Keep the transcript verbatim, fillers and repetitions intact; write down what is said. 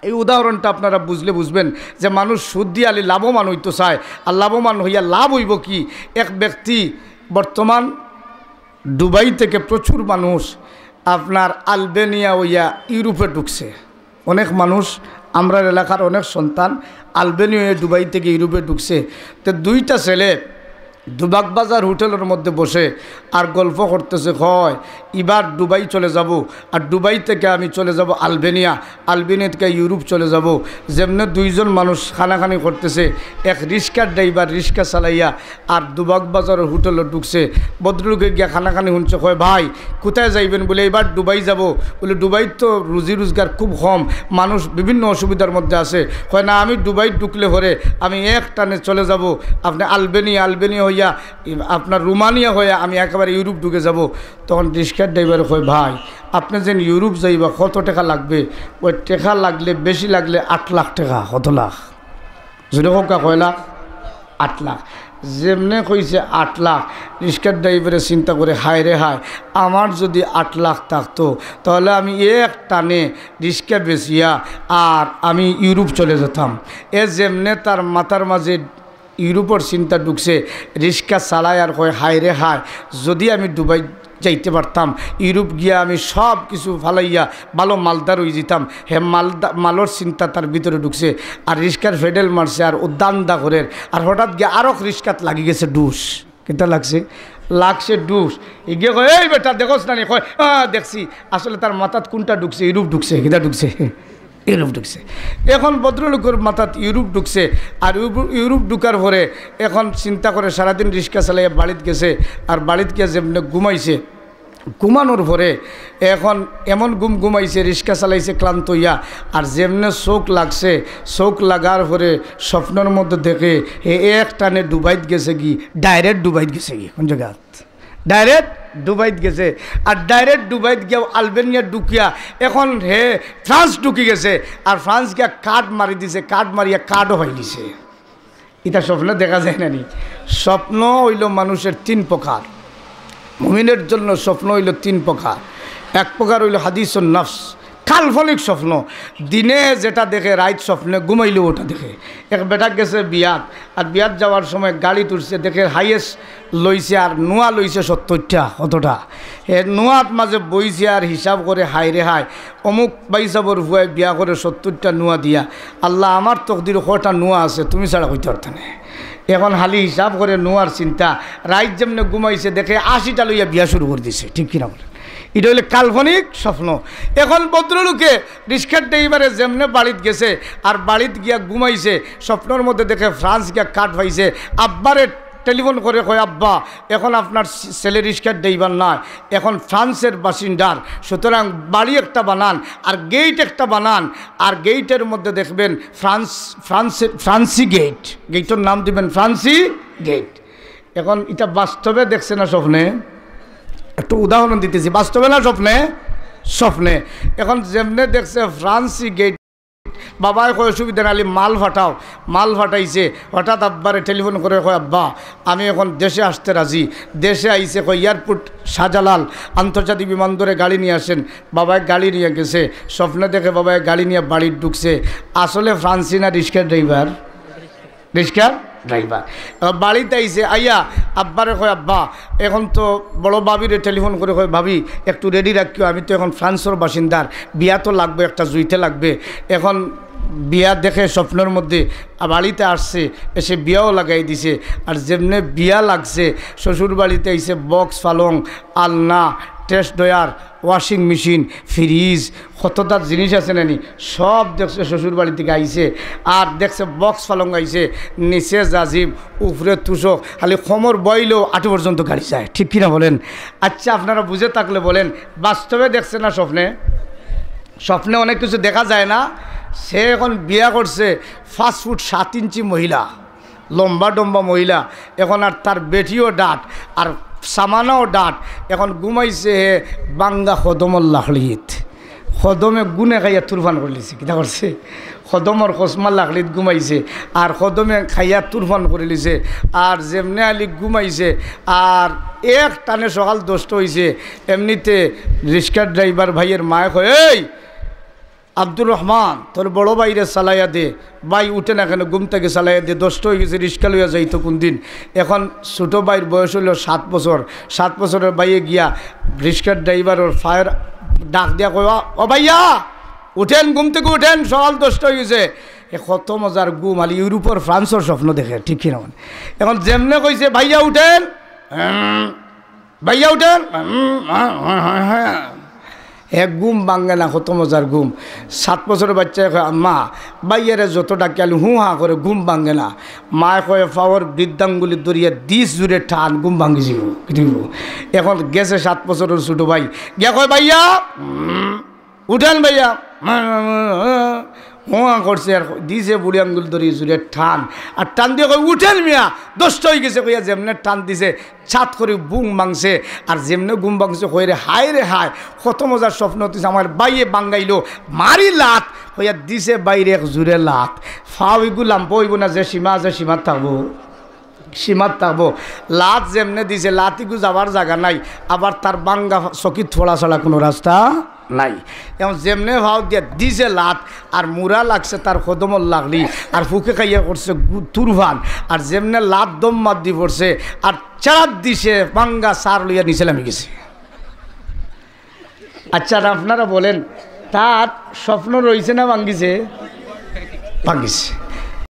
এই উদাহরণটা আপনারা বুঝলে বুঝবেন যে মানুষ সুদ দিয়া আলি লাভবান হইতো চায়, আর লাভবান হইয়া লাভ হইব কি? এক ব্যক্তি বর্তমান দুবাই থেকে প্রচুর মানুষ আপনার আলবেনিয়া হইয়া ইউরোপে ঢুকছে। অনেক মানুষ, আমরার এলাকার অনেক সন্তান আলবেনিয়া হয়ে দুবাই থেকে ইউরোপে ঢুকছে। তো দুইটা ছেলে দুবাগ বাজার হোটেলের মধ্যে বসে আর গল্প করতেছে, কয়, "এবার দুবাই চলে যাব, আর দুবাই থেকে আমি চলে যাব আলবেনিয়া, আলবেনিয়া থেকে ইউরোপ চলে যাব।" যেমনে দুইজন মানুষ কানাকানি করতেছে, এক রিক্সার ড্রাইভার রিক্সা চালাইয়া আর দুবাগ বাজারের হোটেলে ঢুকছে। ভদ্রলোকে গিয়া কানাকানি শুনছে, কয়, "ভাই, কোথায় যাইবেন?" বলে, "এবার দুবাই যাব।" বলে, "দুবাই তো রুজি রোজগার খুব কম, মানুষ বিভিন্ন অসুবিধার মধ্যে আছে।" কয়, "না, আমি দুবাই ঢুকলে পরে আমি এক টানে চলে যাব আপনি আলবেনিয়া, আলবেনিয়া হইয়া আপনার রোমানিয়া হইয়া আমি একেবারে ইউরোপ ঢুকে যাব।" তখন রিক্সার ড্রাইভার কয়, "ভাই, আপনি যেন ইউরোপ যাইবা, কত টাকা লাগবে?" "ওই টাকা লাগলে, বেশি লাগলে আট লাখ টাকা।" "কত লাখ?" জোরে কউক্কা, কয় লাখ? আট লাখ। যেমনে কইছে আট লাখ, রিক্সার ড্রাইভারে চিন্তা করে, "হায় রে হায়, আমার যদি আট লাখ থাকতো, তাহলে আমি এক টানে রিক্সা বেচিয়া আর আমি ইউরোপ চলে যেতাম।" এ যেমনে তার মাথার মাঝে ইউরোপর চিন্তা ঢুকছে, রিক্সা চালায় আর কয়, "হায় রে হায়, যদি আমি দুবাই যাইতে পারতাম, ইউরোপ গিয়া আমি সব কিছু ফালাইয়া ভালো মালদার হয়ে যেতাম।" হে মালদা-, মালর চিন্তা তার ভিতরে ঢুকছে, আর রিক্সার ফেডেল মারছে, আর উদ্দান্দা করের, আর হঠাৎ গিয়া আরক রিক্সাত লাগি গেছে ডুস। কিতা লাগছে? লাগছে ডুস। ইগে কয়, "এই বেটা, দেখোস না নি?" কয়, "আহ, দেখছি।" আসলে তার মাথাত কোনটা ঢুকছে? ইউরোপ ঢুকছে। কিতা ঢুকছে? ইউরোপ ঢুকছে। এখন ভদ্রলোকের মাথাত ইউরোপ ঢুকছে, আর ইউরোপ, ইউরোপ ঢুকার পরে এখন চিন্তা করে সারাদিন রিক্সা চালাইয়া বাড়িত গেছে, আর বাড়িত গিয়া যেমনে ঘুমাইছে, ঘুমানোর পরে এখন এমন ঘুম ঘুমাইছে, রিক্সা চালাইছে ক্লান্ত হইয়া, আর যেমনে চোখ লাগছে, চোখ লাগার পরে স্বপ্নর মধ্যে দেখে হে এক টানে দুবাইত গেছে গি, ডাইরেক্ট দুবাইত গেছে গি। কোন জায়গা? ডাইরেক্ট দুবাইত গেছে। আর ডাইরেক্ট দুবাইত গিয়া আলবেনিয়া ঢুকিয়া এখন হে ফ্রান্স ঢুকি গেছে। আর ফ্রান্স গিয়া কার্ড মারি দিছে, কার্ড মারিয়া কার্ডও পাই দিছে। ইটা স্বপ্নে দেখা যায় না নি? স্বপ্ন হইল মানুষের তিন প্রকার। মুমিনের জন্য স্বপ্ন হইল তিন প্রকার। এক প্রকার হইল হাদিসুন নফস, কাল্পনিক স্বপ্ন, দিনে যেটা দেখে রাইত স্বপ্নে ঘুমাইলেও ওটা দেখে। এক বেটা গেছে বিয়াত, আর বিয়াত যাওয়ার সময় গাড়িত উঠছে, দেখে হাইয়েস্ট লইছে আর নোয়া লইছে সত্তরটা। কতটা? হে নোয়াত মাঝে বইছে আর হিসাব করে, "হায় রে হায়, অমুক ভাইসাবর ফুয়ায় বিয়া করে সত্তরটা নোয়া দিয়া, আল্লাহ আমার তকদির কটা নোয়া আছে তুমি ছাড়া কইতে পারতে না।" এখন খালি হিসাব করে নোয়ার চিন্তা, রাইত যেমনে ঘুমাইছে দেখে আশিটা লইয়া বিয়া শুরু করে দিছে, ঠিক কিনা বলেন? ইটা হইলে কাল্পনিক স্বপ্ন। এখন ভদ্রলোকে রিক্সার ড্রাইভারে যেমনে বাড়িত গেছে আর বাড়িত গিয়া ঘুমাইছে, স্বপ্নর মধ্যে দেখে ফ্রান্স গিয়া কার্ড পাইছে, আব্বারে টেলিফোন করে কয়, "আব্বা, এখন আপনার ছে-, ছেলে রিক্সার ড্রাইভার নাই, এখন ফ্রান্সের বাসিন্দার, সুতরাং বাড়ি একটা বানান আর গেট একটা বানান, আর গেটের মধ্যে দেখবেন ফ্রান্স, ফ্রান্সের, ফ্রান্সি গেট, গেটের নাম দিবেন ফ্রান্সি গেট।" এখন ইটা বাস্তবে দেখছে না স্বপ্নে? একটু উদাহরণ দিতেছি, বাস্তবে না স্বপ্নে? স্বপ্নে। এখন যেমনে দেখছে ফ্রান্সি গেট, বাবায় কয়, "অসুবিধা নাই, খালি মাল ফাটাও।" মাল ফাটাইছে, হঠাৎ আব্বারে টেলিফোন করে কয়, "আব্বা, আমি এখন দেশে আসতে রাজি।" দেশে আইছে, কয়, এয়ারপোর্ট শাহজালাল আন্তর্জাতিক বিমানবন্দরে গাড়ি নিয়ে আসেন। বাবায় গাড়ি নিয়ে গেছে, স্বপ্নে দেখে বাবায় গাড়ি নিয়ে বাড়িত ঢুকছে। আসলে ফ্রান্সি না রিক্সার ড্রাইভার? রিক্সার ড্রাইভার। এবার বাড়িত আইছে, আইয়া আব্বারে কয়, "আব্বা, এখন তো," বড় ভাবিরে টেলিফোন করে কয়, "ভাবি, একটু রেডি রাখিও, আমি তো এখন ফ্রান্সর বাসিন্দার, বিয়া তো লাগবে, একটা জুইতে লাগবে।" এখন বিয়া দেখে স্বপ্নর মধ্যে, আ, বাড়িতে আসছে, এসে বিয়াও লাগাই দিছে। আর যেমনে বিয়া লাগছে, শ্বশুর বাড়িতে আইছে বক্স, পালং, আলনা, test drawer, washing machine, fridge, কততা জিনিস আছে না নি, সব দেখছে শ্বশুর বাড়ি থেকে আইছে। আর দেখছে বক্স পালং আইছে, নিচে জাজিম, উপরে তুষক, খালি কোমর বইলেও আটু পর্যন্ত গাড়ি যায়, ঠিক কিনা বলেন? আচ্ছা, আপনারা বুঝে থাকলে বলেন, বাস্তবে দেখছে না স্বপ্নে? স্বপ্নে অনেক কিছু দেখা যায় না। সে এখন বিয়া করছে পাঁচ ফুট সাত ইঞ্চি মহিলা, লম্বা ডম্বা মহিলা, এখন আর তার বেটিও ডাট, আর সামানাও ডাট। এখন ঘুমাইছে হে বাঙ্গা কদমর লাখড়িত, কদমে গুনে খাইয়া তুরফান করিলিছে। কিতা করছে? কদমর কসমা লাখড়িত ঘুমাইছে, আর কদমে খাইয়া তুরফান করিলিছে। আর যেমনে আলি ঘুমাইছে, আর এক টানে সকাল দশটা হইছে। এমনিতে রিক্সার ড্রাইভার ভাইয়ের মায়ে কয়, "এই, "আব্দুর রহমান, তোর বড় ভাইরে চালাইয়া দে।" ভাই উঠে না কেনে, ঘুম থাকি চালাইয়া দে। দশটা অইগেছে, রিক্সা লইয়া যাইতো কুনদিন। এখন ছোট ভাইর বয়স অইলো সাত বছর। সাত বছরর ভাইয়ে গিয়া রিক্সার ড্রাইভারর ফায়ার ডাক দিয়া কয়, "ও, ও ভাইয়া, উঠেন, ঘুম থাকি উঠেন, সকাল দশটা অইগেছে।" এ কত মজার ঘুম, খালি ইউরোপর ফ্রান্সর স্বপ্ন দেখে, ঠিক কি না? এখন যেমনে কইছে, "ভাইয়া উঠেন, উম, ভাইয়া উঠেন।" এক ঘুম ভাঙ্গে না, কত মজার ঘুম। সাত বছরর বাচ্চায় কয়, "আম্মা, ভাইয়ারে যত ডাকি খালি হুঁ হাঁ করে, ঘুম ভাঙ্গে না।" মায় কয়, "ফাওর বৃদ্ধাঙ্গুলি ধরিয়া দিস জুরে টান, ঘুম ভাঙ্গি যিবো।" এখন গেছে সাত বছরর ছোট ভাই, গিয়া কয়, "ভাইয়া, উম, উঠেন ভাইয়া।" হুঁ হাঁ করছে আর দিছে বুড়ি আঙ্গুল ধরি জুরে টান। আর টান দিয়া কয়, "উঠেন মিয়া, দশটা অইগেছে," কইয়া যেমনে টান দিছে, ছাত করি ঘুম ভাঙছে। আর যেমনে ঘুম ভাঙছে, কয় রে হায় রে হায়, কত মজার স্বপ্ন তুই আমার ভাইয়ে ভাঙ্গাইলো, মারি লাত, কইয়া দিছে ভাইরে এক জুরে লাত। ফাও ইগু লাম্পা অইবো না, যে সীমা আছে সীমাত থাকবো, সীমাত থাকবো। লাত যেমনে দিছে, লাত ইগু যাওয়ার জাগা নাই, আবার তার ভাঙ্গা চকিত পড়া ছাড়া কুনু রাস্তা নাই। এখন যেমনে ফাও দিয়া দিছে লাত, আর মুড়া লাগছে তার কদমর লাগলি, আর ফুকে খাইয়া করছে গু-, তুরফান, আর যেমনে লাত দম মাত দি পড়ছে, আর চাড়াত দিছে, ভাঙ্গা সার লইয়া নিচে লামি গেছে। আচ্ছা, আর আপনারা বলেন, তার স্বপ্ন রইছে না ভাঙ্গিছে? ভাঙ্গিছে।